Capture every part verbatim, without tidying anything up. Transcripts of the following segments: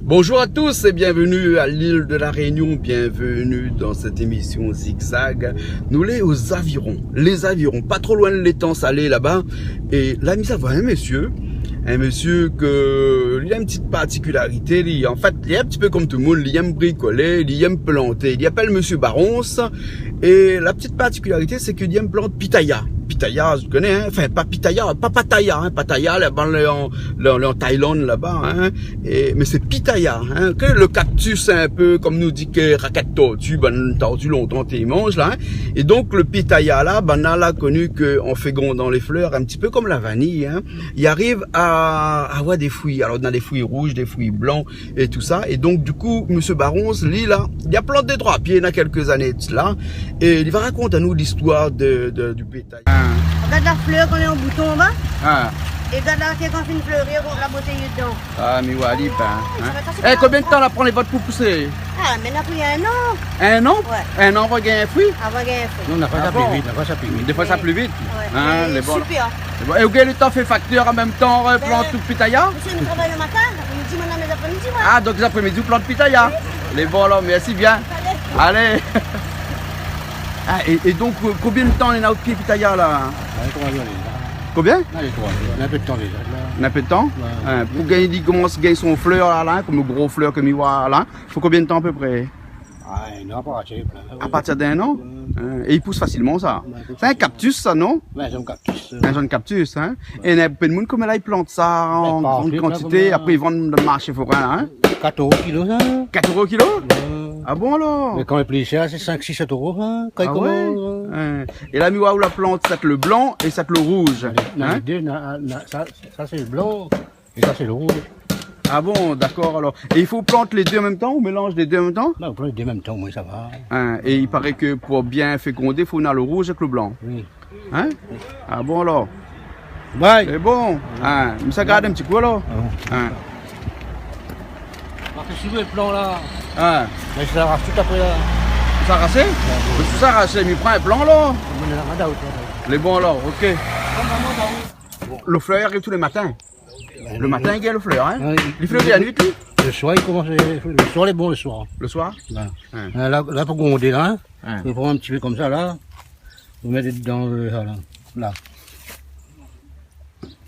Bonjour à tous et bienvenue à l'île de la Réunion, bienvenue dans cette émission Zigzag. Nou lé o Zaviron, lé Zaviron, pa tro loin de l'étang Salé laba. É la mi sa voi in mésyé, in mésyé ke li na in ti partikilarité, li, an fèt, li lé in ti pé konm tout le moun, li èm brikolé, li èm planté. Li apèl mésyé Barons. É la ti partikilarité, sé ke li èm plant pitaya. Pitaya, zot i koné, in ? Anfin, pa pitaya, pa pataya, in ? Pataya, laba, lé an, lé an, lé an Thaïlande, laba, in ? É, mé sé pitaya, in ? Ke le kaktis, in pé konm nou di ke rakèt torti, bann torti lontan té i manz la, in ? É donk, le pitaya la, banna la koni ke an fékondan lé flèr, in ti pé konm la vaniy, in, i ariv a, a avoir dé frui. Alor, na dé frui rouz, dé frui blan, é tousa. É donk, du kou, mésyé Barons, li la, li la plant dé troi pié, na kèlk zané de sela. É li va rakont anou listoir de, de, du pétay. Ah. Gard la flèr kan lé an bouton anba. Ah. É gard la, kan fine fléri, la boté lé dedan. Ah, mi voi ali, bin, in. Eh, konbien de tan la pran lé vot pou pousé ? Ah, mé na pri in an. In an ? Ouais. In an, va gingn frui ? Ah, va gingn frui. Non, na pa sa pli vit, na pa sa pli vit. Défoi sa pli vit. Ouais. In, mé lé bon. Super. Lé bon. É ou gingn le tan fé faktèr an mèm tan, euh, plant tout pitaya ? Bin, mésyé, nou travay le matin, midi, madam, lé zapré-midi, ouais. Ah, donk lé zapré-midi, ou plant pitaya. Oui. Lé bon, alor, mèrsi bien. Alé. Alé. Ah, é, é donk, euh, konbien de tan néna out pié pitaya la ? Ah, troi zané la. Konbien ? Ah, lé troi zané. Na in pé de tan déza la. Na in pé de tan ? Ouais. In, pou gingn, li komans gingn son flèr la, la, in, konm le gro flèr ke mi voi la. Fo konbien de tan a pé pré ? Ah, in an pou atir plin. A partir d'in an ? Ouais. In, é i pous fasilman sa. Ouais, i pous fasilman. Sé in kaktis sa, non ? Ouais, sé in kaktis, euh. In zone kaktis, in. Ouais. É na bonpé de moun konm la i plant sa an gran kantité, apré i vann dan le marshé forin la, in. Kat éro kilo sa. Kat éro kilo ? Ouais. Ah bon alor ? Mé kan lé pli shèr, sé sink, sis éro, in, kan i komans, in. Ah ouais ? In. É la mi voi ou la plant sat le blan é sat le rouz, in. Na lé dé, na, na, sa, sa sé le blan. É sa, sé le rouz. Ah bon, dakor, alor. É i fo plant lé dé an mèm tan, ou mélanz lé dé an mèm tan ? Non, ou plant lé dé an mèm tan, omoin sa va. In, é i paré ke pou bien fékondé, fo néna le rouz avèk le blan. Oui. In ? Ah bon, alor. Ouais. Sé bon. In, mé sa gard in ti kou, alor. Ah bon. In. Parske si le plan la, in, mé sa aras tout apré la. Sa arasé ? Ouais. Mé si sa arasé, mi pran in plan, alor. Mé la, madame, ouais. Lé bon, alor, OK. Bon, maman, là, oui. Le flèr i ariv tou lé matin. Le matin, i gingn le flèr, in ? Oui. Li fleuri la nuit, li ? Le soir, li komans, le soir, lé bon, le soir. Le soir ? Ouais. Ouais. Euh, la, la, pou grondé, la, in. Ouais. Ou pran in ti pé konmsa, la. Ou mèt dedan, euh, sa, la. La.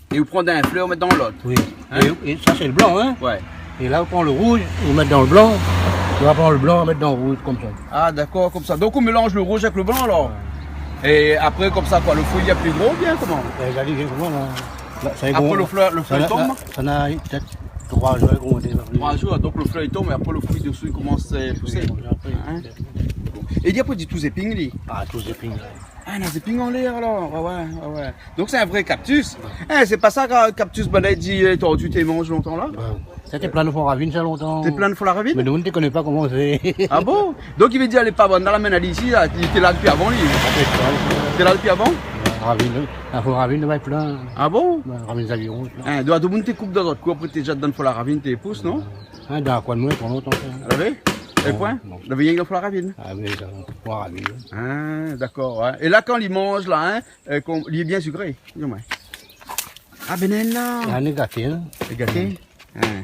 É ou pran d'in flèr, ou mèt dan lot. Oui. In ? É, é sa, sé le blan, in. Ouais. É la, ou pran le rouz, ou mèt dan le blan. Ou va pran le blan, ou mèt dan le rouz, konmsa. Ah, dakor, konmsa. Donk, ou mélanz le rouz avèk le blan, alor. Ouais. É apré, konmsa, koi, le frui lé pli gro, oubien koman ? Bin, la, li vien koman, la ? La, sa lé gro. Apré, le flèr, le flèr i tonm ? Sa na, sa na pétèt troi zour, gro, déza. Troi zour, donk le flèr i tonm, é apré, le frui desi i komans, euh, pousé. Oui, apré, pétèt. In ? Bon. É li, apré, di tout zéping, li. Ah, tout zéping, la. Ah, na zéping anlèr, alor. Ouais, ouais, ouais, ouais. Donk, sé in vré kaktis. Ouais. Eh, sé pa sa, ka-, kaktis, banna i di, euh, torti té i manz lontan la ? Ouais. Sa té plin fon ravine, sa, lontan. Té plin fon ravine ? Mé nou, nou té koné pa koman sé. Ah bon ? Donk, i vé dir, lé pa bon, dan la mèn ali isi, la, li té la dopi avan, li. Sa té plin. Té la dopi avan ? Ouais, ravine, la fon ravine, ouais, plin. Ah bon ? Ouais, ravine Zaviron, plin. In, donk, tout le moun té koup dan lot koin, apré té zèt dan fon la ravine, té pous, non ? In, dan koin de moin, pa lontan, sa. Ah oui ? É non, poin ? Non. Lavé rienk dan fon la ravine ? Ah oui, sa, fon ravine. Ah, dakor, ouais. É la, kan li manz, la, in, euh, konm, li lé bien sikré, di amoin. Ah, bin, la. La, lé gaté, in. Lé gaté ? Mm. In.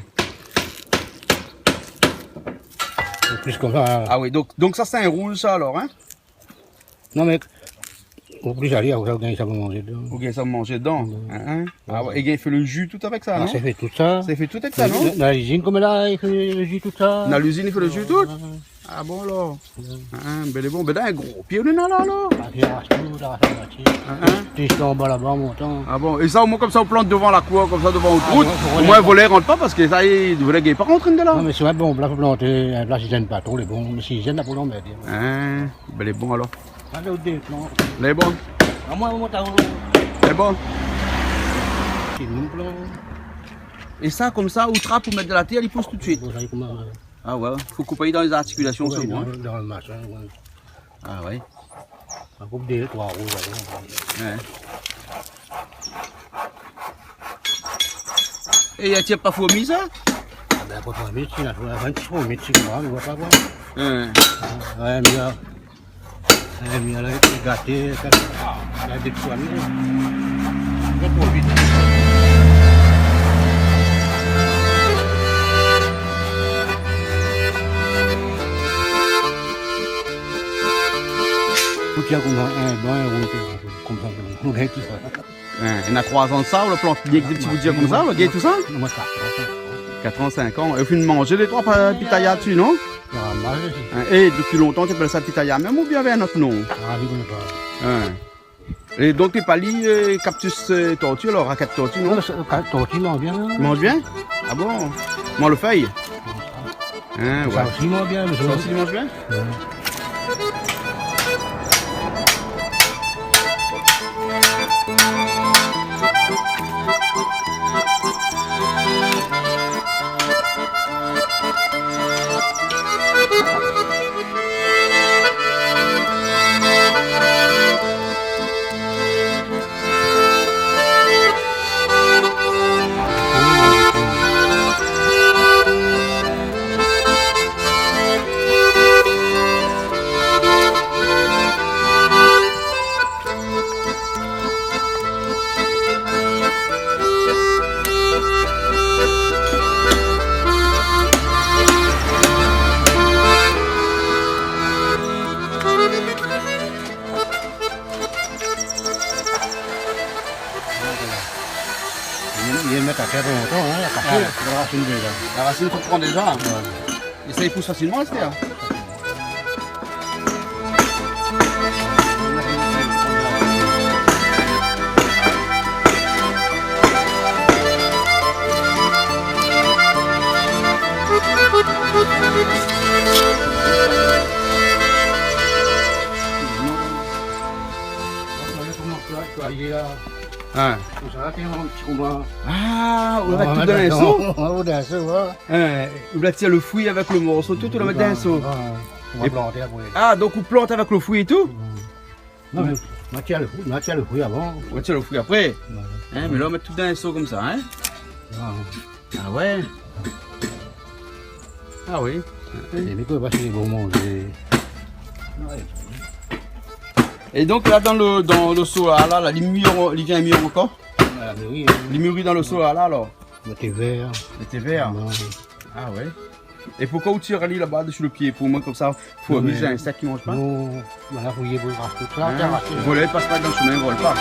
Sé plis konmsa, in. Ah oui, donk, donk sa, sé in rouz, sa, alor, in ? Non, mé, ou plis alé, ou gingn sa pou manzé dedan. Ou gingn sa pou manzé dedan, in, in ? Ouais. Ah ouais, é i fé le ji tout avèk sa, non ? Ah, sa i fé tout sa. Sa i fé tout avèk sa, non ? La, la lizine, konm la, i fé le ji tout sa. La lizine, i fé le ji tout ? Ouais, ouais. Ah bon, alor ? Ouais. In, in, bin, lé bon. Bin, la, in gro pié, ou néna la, alor. Ah, pié, ah, tout la, sa, la, ti. In, in. Ti, ti, anba laba, an montan. Ah bon ? É sa, omoin, konmsa, ou plant dovan la kour, konmsa, dovan out rout. Ah, ouais, omoin, volèr i rant pa, parske sa, i, volèr i gingn pa rant dedan la. Non, mé si in bon plas pou planté, in plas i zèn pa tro, lé bon. Mé si i zèn, la pou lanmèrdé, ouais. In, bin, lé bon, alor. Alé, ou dé plan. Lé bon. Amoin, amoin, ta ou. Lé bon. Sé mon plan. É sa, konmsa, ou trap, ou mèt dan la tèr, li pous tout de suit. Bon, sa, li komans, ouais. Ah ouais, fo koupé dan lé zartikilasion, ouais, solman, dan, in. Dan le mashin, ouais. Ah ouais. In koup dé, troi rouz, alor. Ouais. É i atir pa fourmi, sa ? Ah bin, pa fourmi, si, la, la, la, fourmi, si, moin, mi voi pa, moin. Ouais. Ouais, mé la, ouais, mé la, lé gaté, sa, ah, la, dé troi mil. Lé tro vit. Tiens, konmsa, in, bon, in, ou, konmsa, ou gingn tousa. In, néna troi zan de sa, ou la plant rienk dé ti bout dir konmsa, ou la gingn tousa ? Non, moin, katran, sink an. Katran, sink an. É ou fine manz dé troi pa-, pitaya dsi, non ? Ah, moin, oui. In, é dopi lontan, ou apèl sa pitaya mèm oubien avèk in ot non ? Ah, mi koné pa. In. É donk, té pa li, eu, kaktis, eu, torti, alor, rakèt torti, non ? Non, sa, ka-, torti, manz bien, in. Manz bien ? Ah bon ? Manz lo fèy ? In, sa osi, manz bien, mé sa osi, manz bien ? Ouais. Li, li mèt atèr lontan, in, la kasé, ouais, la rasine déza. La rasine, fo pran déza. Ouais. É sa i pous fasilman, astèr ? In. Konmsa, té in ti konba. Ah, ou la mèt tout dan in so ? Ou la mèt dan in so, ouais. In, ou la tir lo frui avèk lo morso, tout, ou la mèt dan in so. Ouais, ouais. É ou la plant apré. Ah, donk ou plant avèk lo frui é tout ? Mm. Non, mé ma tir lo frui, ma tir lo frui avan. Ou tir lo frui apré ? Ouais. In, mé la, ou mèt tout dan in so konmsa, in ? Ouais. Ah ouais. Ah oui. É mi kroi pa si lé bon manzé. É donk la, dan lo, dan lo so la, la, la, li mir, li vien mir ankor ? Ah, mé oui, oui. Li mir dan lo so la, la, alor ? Lo té vèr. Lo té vèr. Ouais. Ah ouais. É poukosa ou tir ali laba dsi lo pié ? Pou moin, konmsa, fo aviz in insèk ki manz pa. Non, mé voilà, fo i ras tout sa, in ? Té arasé. Volèr i pas pa dan shomin, i vol pa.